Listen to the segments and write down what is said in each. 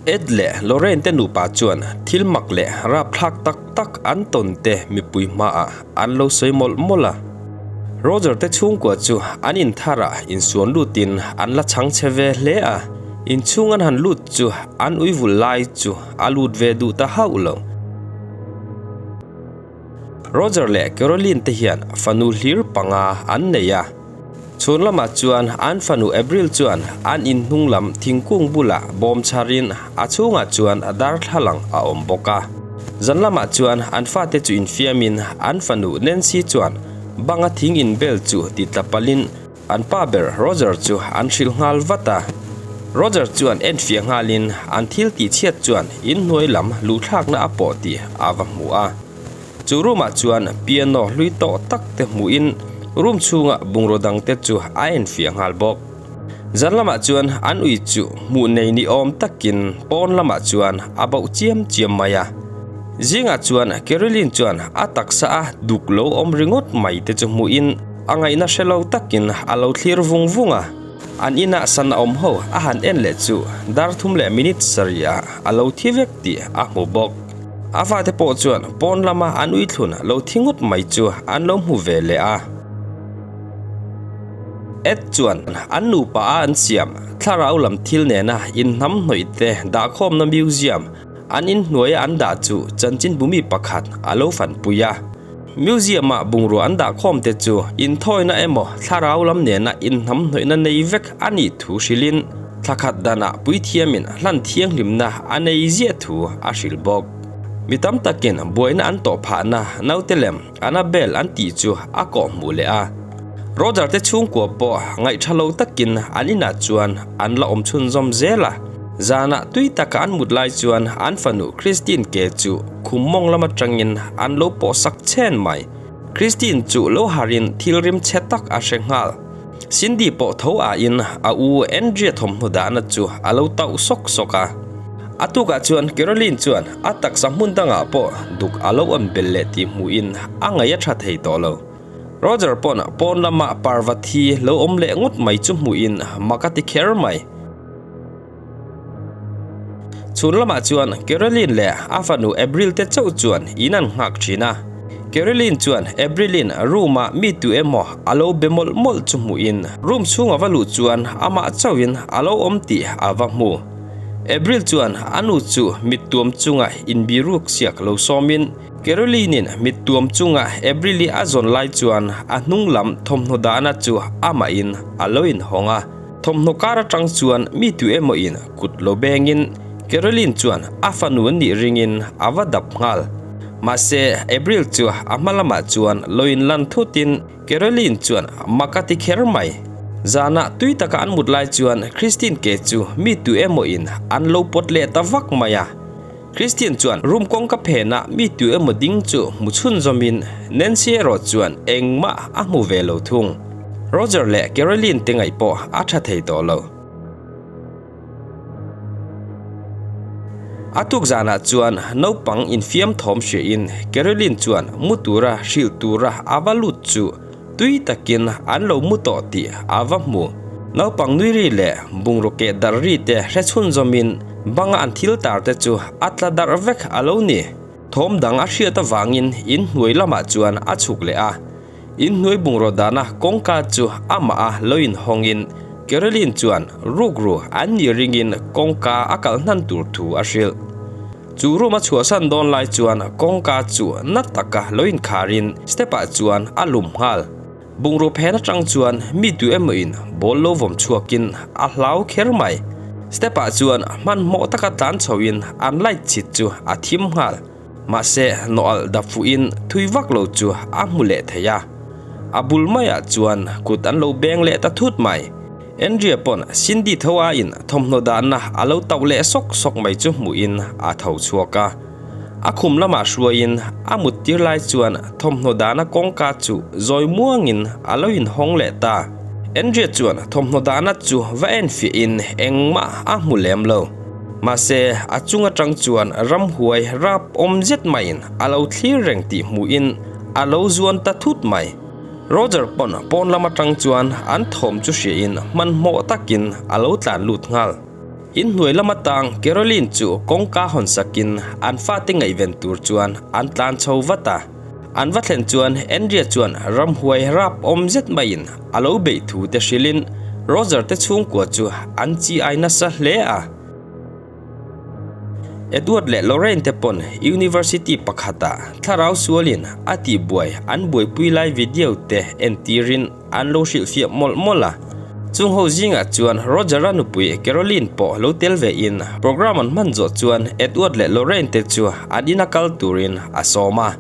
Ed leh Lorraine te nupa chuan thil mak leh rapthlak tak tak an tawn te mipui hmaah an lo sawi mawlh mawlh a. Roger te chhungkua chu an intharah insuan lutin an la chhang chhe ve hle a, inchhung an han lut chu an uivul lai chu a lut ve duh ta hauh lo. Roger leh Caroline te hian fanu hlir panga an nei a. Chhun lamah chuan an fanu Avril chuan an in hnung lam thingkung bulah bawm chharin a chhungah chuan darthlalang a awm bawk a. Zan lamah chuan an fate chu infiamin an fanu Nancy chuan banga thing inbel chu ti tla palhin an pa ber Roger chu an hrilh nghal vat a. Roger chuan enfiah nghalin an thil tihchhiat chuan inhnuai lam luhthlakna a pawh tih a va hmu a. Chu room ah chuan piano hlui tawh tak te hmuhin room chhunga bungraw dang te chu a enfiah nghal bawk. Zan lamah chuan an ui chu hmuh nei ni awm takin pawn lamah chuan a bauh chiam chiam mai a. Zingah chuan Caroline chuan a taksa a duk lo awm ringawt mai te chu hmuhin a ngaihna hre lo takin a lo thlir vung vung a. An inah san a awm ho a han en leh chu dar thum leh minute sarih ah a lo thi vek tih a hmu bawk. A fate pawh chuan pawn lama an uithlun lo thi ngawt mai chu an lo hmu ve leh a. Ed chuan an nupa a an siam thlarau lam thil nena inhnamhnawih te dahkhawmna museum an inhnuaia an dah chu chanchinbumi pakhat a lo fanpui a. Museum ah bungrua an dahkhawm te chu inthawina emaw thlarau lam nena inhnamhnawihna nei vek a nih thu hrilhin thlakhat danah puithiamin hlan thianghlimna a nei ziah thu a hrilh bawk. Mi tam takin buaina an tawh phahna naute lem Annabelle an tih chu a kawh hmuh leh a. Roger te chhungkua pawh ngaihtha lo takin an inah chuan an la awm chhunzawm zel a. Zanah tui taka an mut lai chuan an fanu Christine ke chu khum mawng lam atangin an lo pawh sak chhen mai. Christine chu lo harin thil rim chhe tak a hre nghal. Cindy pawh tho aiin a u Andrea thawmhnaw dahna chu a lo tauh sawk sawk a. A tukah chuan Caroline chuan a taksa hmun dangah pawh duk a lo awm belh leh tih hmuhin a ngaih a tha thei tawh lo. Roger pawn pawn lama Parvathi lo awm leh ngawt mai chu hmuhin mak a ti kher mai. Chhun lamah chuan Caroline leh a fanu Avril te chauh chuan in an nghak thin a. Caroline chuan Avril-in room-ah mi tu emaw a lo be mawlh mawlh chu hmuhin room chhunga va luh chuan amah chauhin a lo awm tih a va hmu. Avril chuan a nu chu mittuam chunga inbiruk siak lo sawmin Caroline-in mittuam chunga Avril-i a zawn lai chuan a hnung lam thawmhnaw dahna chu amahin a lo inhawng a. Thawmhnaw kar atang chuan mi tu emaw in kut lo bengin Caroline chuan a fanu an nih ringin a va dap nghal. Mahse, April chu a hma lamah chuan lo in lan thutin Caroline chuan mak a ti kher mai. Zanah tui taka an mut lai chuan Christine ke chu mi tu emaw in an lo pawt leh ta vak mai a. Christine chuan room kawngka phenah mi tu emaw ding chu hmu chhunzawmin Nancy erawh chuan engmah a hmu ve lo thung. Roger leh Caroline te ngaih pawh a tha thei tawh lo. A tuk zanah chuan naupang infiam thawm hriain Caroline chuan mu tura hrilh tura a va lut chu tui takin an lo mu tawh tih a va hmu. Naupang nui ri leh bungraw keh darh ri te hre chhunzawmin banga an thil tar te chu a tla darh vek a lo ni. Thawm dang a hriat avangin inhnuai lamah chuan a chhuk leh a. Inhnuai bungraw dahna kawngka chu amah a lo inhawngin Caroline chuan rukru an nih ringin kawngka a kalh hnan tur thu a hrilh. Chu room a chhuahsan dawn lai chuan kawngka chu na taka lo inkharin step ah chuan a lum nghal. Bungraw phen atang chuan mi tu emaw in ball lo vawm chhuakin a hlau kher mai. Step ah chuan hmanhmawh taka tlan chhoin an light chhit chu a thim nghal. Mahse nawh alh dap fuhin thui vak lo chu a hmu leh thei a. A bul maiah chuan kut an lo beng leh ta thut mai. Andrea pawn Cindy tho aiin thawmhnaw dahna a lo tauh leh sawk sawk mai chu hmuhin a tho chhuak a. A khum lamah hruaiin a muttir lai chuan thawmhnaw dahna kawngka chu zawi muangin a lo inhawng leh ta. Andrea chuan thawmhnaw dahna chu va enfiahin engmah a hmu lem lo. Mahse, a chung atang chuan ramhuai rap awm zet maiin a lo thlir reng tih hmuhin a lo zuan ta thut mai. Roger pawn pawn lam atang chuan an thawm chu hriain hmanhmawh takin a lo tlan lut nghal. Inhnuai lam atang Caroline chu kawngka hawn sakin an fate ngaihven tur chuan an tlan chho vat a. An va thlen chuan Andrea chuan ramhuai rap awm zet maiin a lo beih thu te hrilhin Roger te chhungkua chu an chi ai nasa hle a. Edward leh Lorraine te pawn University pakhatah thlarau sualin a tihbuai an buaipui lai video te entirin an lo hrilhfiah mawlh mawlh a. Chung ho zingah chuan Roger-a nupui Caroline pawh lo tel ve in program an hman zawh chuan Edward leh Lorraine te chu an ina kal turin a sawm a.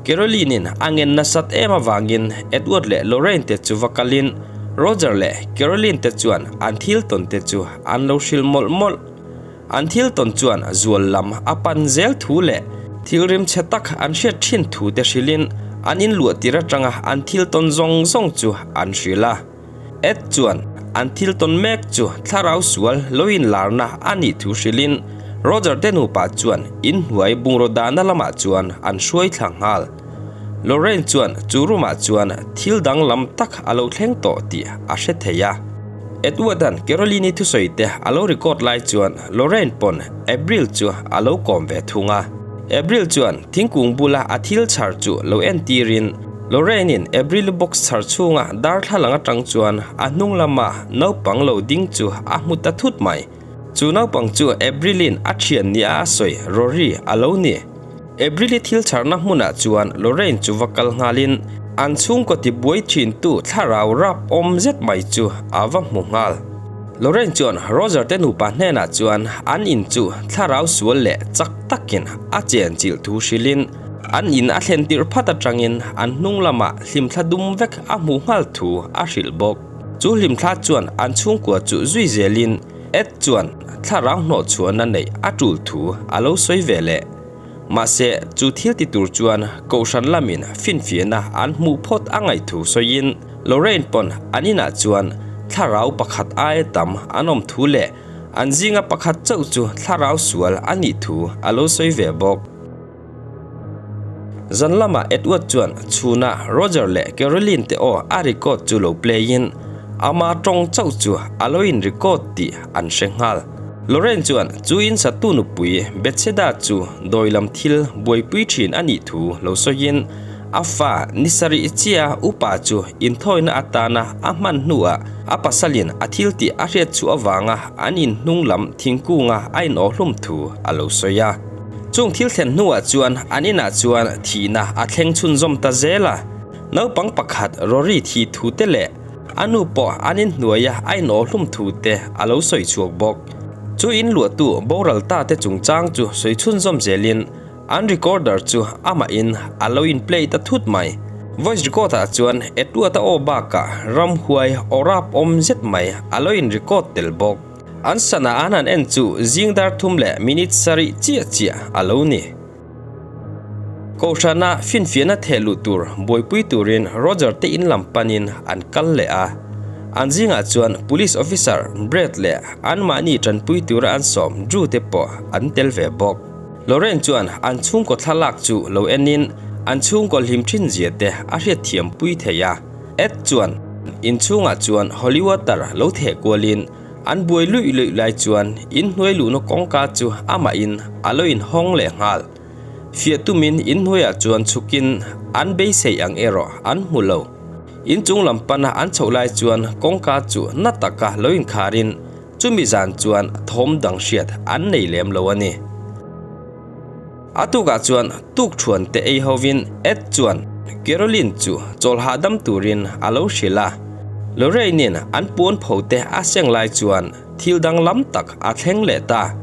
Caroline-in a ngen nasat em avangin Edward leh Lorraine te chu va kalin Roger leh Caroline te chuan an thil tawn te chu an lo hrilh mawlh mawlh. An thil tawn chuan zual lam a pan zel thu leh thil rimchhe tak an hriat thin thu te hrilhin an inluah tir atanga an thil tawn zawng zawng chu an hrilh a. Ed chuan an thil tawn mek chu thlarau sual lo inlarna a nih thu hrilhin Roger te nupa chuan inhnuai bungraw dahna lamah chuan an hruai thla nghal. Lorraine chuan chu room ah chuan thil danglam tak a lo thleng tawh tih a hre thei a. Edward-a'n Caroline-i thusawi te a lo record lai chuan Lorraine pawn Avril chu a lo kawm ve thung a. Avril chuan thingkung bula a thil chhar chu lo entirin Lorraine-in Avril-i box chhar chhunga darthlalang atang chuan a hnung lama naupang lo ding chu a hmu ta thut mai. Chu naupang chu Avril-in a thian nia a sawi Rory a lo ni. Avril-i thil chharna hmunah chuan Lorraine chu va kal nghalin an chhungkaw tibuai thintu thlarau rap awm zet mai chu a va hmu nghal. Lorraine chuan Roger te nupa hnenah chuan an in chu thlarau sual leh chak takin a chenchilh thu hrilhin an in a thlen tirh phat atangin an hnung lamah hlimthla dum vek a hmuh nghal thu a hrilh bawk. Chu hlimthla chuan an chhungkua chu zui zelin Ed chuan thlarau hnawhchhuahna neih a tul thu a lo sawi ve leh. Mahse, chu thil ti tur chuan Kohhran lamin finfiahna an hmuh phawt a ngaih thu sawiin Lorraine pawn an inah chuan thlarau pakhat aia tam an awm thu leh an zinga pakhat chauh chu thlarau sual a nih thu a lo sawi ve bawk. Zan lamah Edward chuan chhunah Roger leh Caroline te aw a record chu lo play in ama tawng chauh chu a lo in record tih an hre nghal. Lorraine chuan chu in satu nupui Bethesda chu dawi lam thil buaipui thin a nih thu lo sawiin a fa ni sarih chia upa chu inthawina atana a hman hnuah a pasalin a thil tih a hriat chhuah avanga an in hnung lam thingkunga a inawhlum thu a lo sawi a. Chung thil thlen hnuah chuan an inah chuan thihna a thleng chhunzawm ta zel a. Naupang pakhat Rory thi thu te leh a nu pawh an inhnuaia a inawhlum thu te a lo sawi chhuak bawk. Chu inluahtu boral ta te chungchang chu sawi chhunzawm zelin an recorder chu amahin a lo in play ta thut mai. Voice record ah chuan Edward-a aw bakah ramhuai aw rap awm zet mai a lo in record tel bawk. An sana an han en chu zing dar thum leh minute sarih chiah chiah a lo ni. Kohhrana finfiahna theh luh tur buaipui turin Roger te in lam panin an kal leh a. An zingah chuan Police Officer Brad leh anmahni tanpui tura an sawm Drew te pawh an tel ve bawk. Lorraine chuan an chhungkaw thlalak chu lo enin an chhungkaw hlim thin zia te a hriatthiampui thei a. Ed chuan inchhungah chuan holy water lo theh kualin an buai luih luih lai chuan inhnuai luhna kawngka chu amahin a lo inhawng leh nghal. Fiah tumin inhnuaiah chuan chhukin an beisei ang erawh an hmu lo. Inchung lam pana an chhoh lai chuan kawngka chu na taka lo inkharin chumi zan chuan thawm dang hriat an nei lem lo a ni. A tukah chuan tukthuan te ei hovin Ed chuan Caroline chu chawl hahdam turin a lo hrilh a. Lorraine-in an puan pho te a seng lai chuan thil danglam tak a thleng leh ta.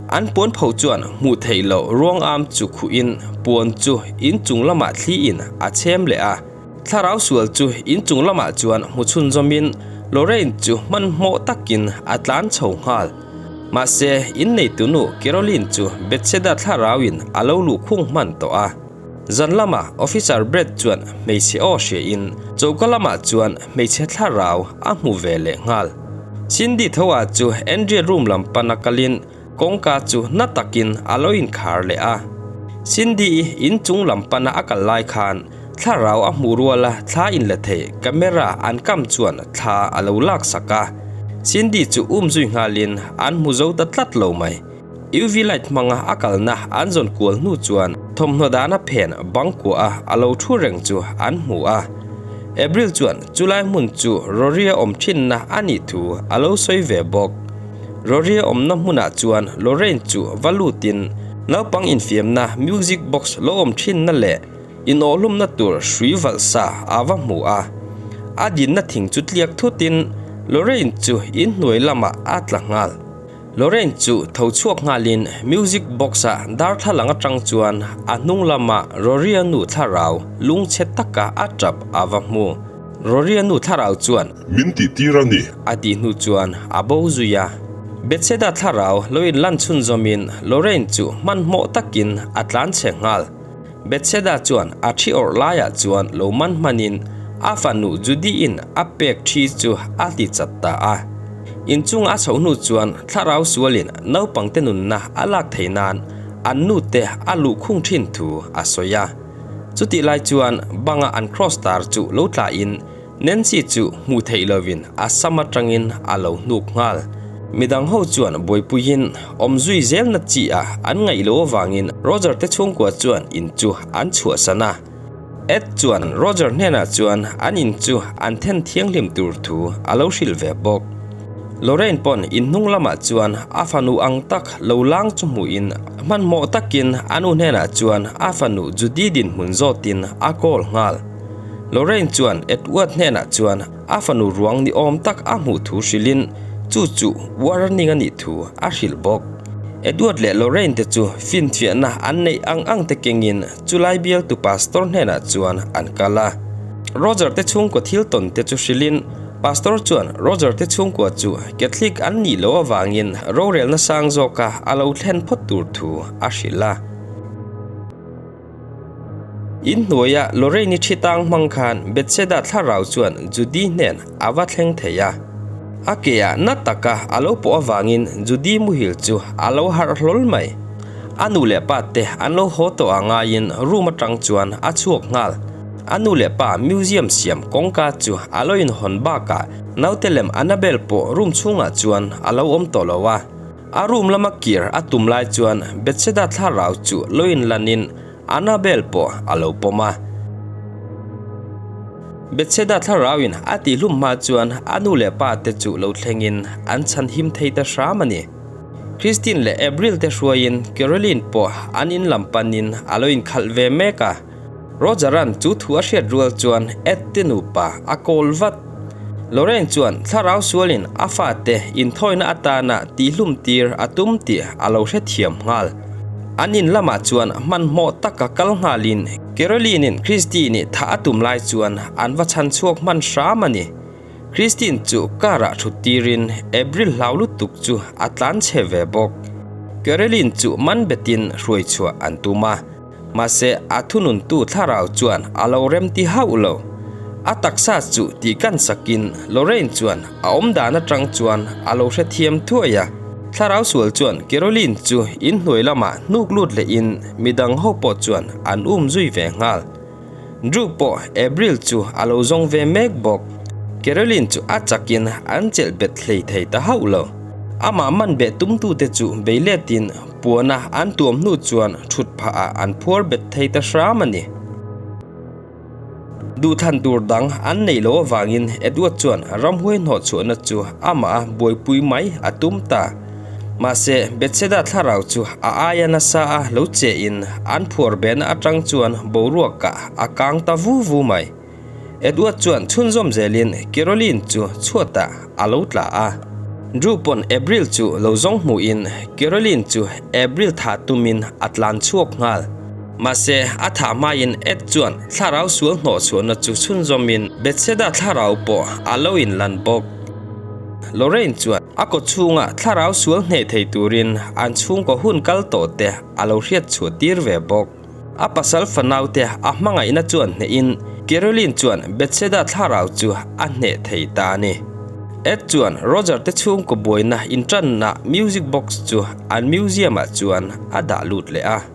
An puan pho chuan hmuh theih loh ruangam chu khuhin puan chu inchung lamah thliin a chhem leh a. Thlarau sual chu inchung lamah chuan hmu chhunzawmin Lorraine chu hmanhmawh takin a tlan chho nghal. Mahse, inneitunu Caroline chu Bethesda thlarauin a lo luhkhung hman tawh a. Zan lamah Officer Brett chuan hmeichhe aw hriain choka lamah chuan hmeichhe thlarau a hmu ve leh nghal. Cindy tho ah chu Andrea room lam pana kalin kawngka chu na takin a lo inkhar leh a. Cindy-i inchung lam pana a kal lai khan thlarau a hmuh ruala thla inla thei camera an kam chuan thla a lo laksak a. Cindy chu um zui nghalin an hmu zo ta tlat lo mai. UV light hmanga a kalna an zawn kual hnu chuan thawmhnaw dahna phen bang kuah a a lo thu reng chu an hmu a. April chuan chulai hmun chu Rory-a awm thinna a nih thu a lo sawi ve bawk. Rory-a awmna hmunah chuan Lorraine chu va lutin naupang infiamna music box lo awm thinna leh inawhhlumna tur hrui valh sa a va hmu a. A dinna thing chu tliak thutin Lorraine chu inhnuai lamah a tla nghal. Lorraine chu tho chhuak nghalin music box-a darthlalang atang chuan a hnung lama Rory-a nu thlarau lungchhe taka a tap a va hmu. Rory-a nu thlarau chuan. Min tih tir a ni. A tih hnu chuan a bo zui a. Bethesda thlarau lo inlan chhunzawmin Lorraine chu hmanhmawh takin a tlan chhe nghal. Bethesda chuan a thi awrh laiah chuan lo man hmanin a fanu Judy-in a pek thi chu a ti chat ta a. Inchunga a chhoh hnu chuan thlarau sualin naupangte nunna a lak theih nan an nute a luhkhung thin thu a sawi a. Chutih lai chuan banga an cross tar chu lo tlahin Nancy chu hmuh theih lovin a sam atangin a lo hnuk nghal. Midang ho chuan buaipuiin awm zui zelna chi a an ngaih loh avangin Roger te chhungkua chuan in chu an chhuahsan a. Ed chuan Roger hnenah chuan an in chu an then thianghlim tur thu a lo hrilh ve bawk. Lorraine pawn in hnung lamah chuan a fanu ang tak lo lang chu hmuhin hmanhmawh takin a nu hnenah chuan a fanu Judy dinhmun zawtin a call nghal. Lorraine chuan Edward hnenah chuan a fanu ruang ni awm tak a hmuh thu hrilhin chu chu warning a nih thu a hrilh bawk. Edward leh Lorraine te chu finfiahna an neih ang ang te kengin chulai bialtu pastor hnenah chuan an kal a. Roger te chhungkaw thil tawn te chu hrilhin pastor chuan Roger te chhungkua chu Catholic an nih loh avangin rorelna sang zawka a lo thlen phawt tur thu a hrilh a. In hnuaia Lorraine-i thi tang hmang khan Bethesda thlarau chuan Judy hnen a va thleng thei a. A keah na taka a lo pawh avangin Judy muhil chu a lo harh hlawl mai. A nu leh pa te an lo haw tawh a ngaiin room atang chuan a chhuak nghal. A nu leh pa museum siam kawngka chu a lo inhawn bakah naute lem Annabelle pawh room chhungah chuan a lo awm tawh lo a. A room lama kir a tum lai chuan Bethesda thlarau chu lo inlanin Annabelle pawh a lo pawm a. Bethesda thlarauin a tihhlum hma chuan a nu leh pa te chu lo thlengin an chhan him thei ta hram a ni. Christine leh Avril te hruaiin Caroline pawh an in lam panin a lo inkhalh ve mek a. Roger-a'n chu thu a hriat rual chuan Ed te nupa a kawl vat. Lorraine chuan thlarau sualin a fate inthawina atana tihhlum tir a tum tih a lo hrethiam nghal. An in lamah chuan hmanhmawh taka kal nghalin Caroline-in Christine-i thah a tum lai chuan an va chhan chhuak hman hram a ni. Christine chu car-ah thut tirin April hlau lutuk chu a tlan chhe ve bawk. Caroline chu man betin hruai chhuah an tum a. Mahse, a thununtu thlarau chuan a lo remti hauh lo. A taksa chu tih kan sakin Lorraine chuan a awm dan atang chuan a lo hrethiam thuai a. Thlarau sual chuan Caroline chu inhnuai lamah hnuk lut lehin midang ho pawh chuan an um zui ve nghal. Drew pawh April chu a lo zawng ve mek bawk. Caroline chu a chakin an chelh bet hlei thei ta hauh lo. Amah man beh tumtute chu bei letin puana an tuam hnu chuan thut phah ah an phuar bet thei ta hram a ni. Duhthlan tur dang an neih loh avangin Edward chuan ramhuai hnawh chhuahna chu amah a buaipui mai a tum ta. Mahse, Bethesda thlarau chu a aia nasa a lo che in an phuar behna atang chuan boruak ah a kang ta vu vu mai. Edward chuan chhunzawm zelin Caroline chu chhuatah a lo tla a. Drew pawn April chu lo zawng hmuhin Caroline chu April thah tumin a tlan chhuak nghal. Mahse, a thah hmain Ed chuan thlarau sual hnawhchhuahna chu chhunzawmin Bethesda thlarau pawh a lo inlan bawk. Lorraine chuan a kawchhunga thlarau sual hneh thei turin an chhungkaw hun kal tawh te a lo hriat chhuah tir ve bawk. A pasal fanaute a hmangaihna chuan hnehin Caroline chuan Bethesda thlarau chu a hneh thei ta a ni. Ed chuan Roger te chhungkaw buaina intanna music box chu an museum ah chuan a dah lut leh a.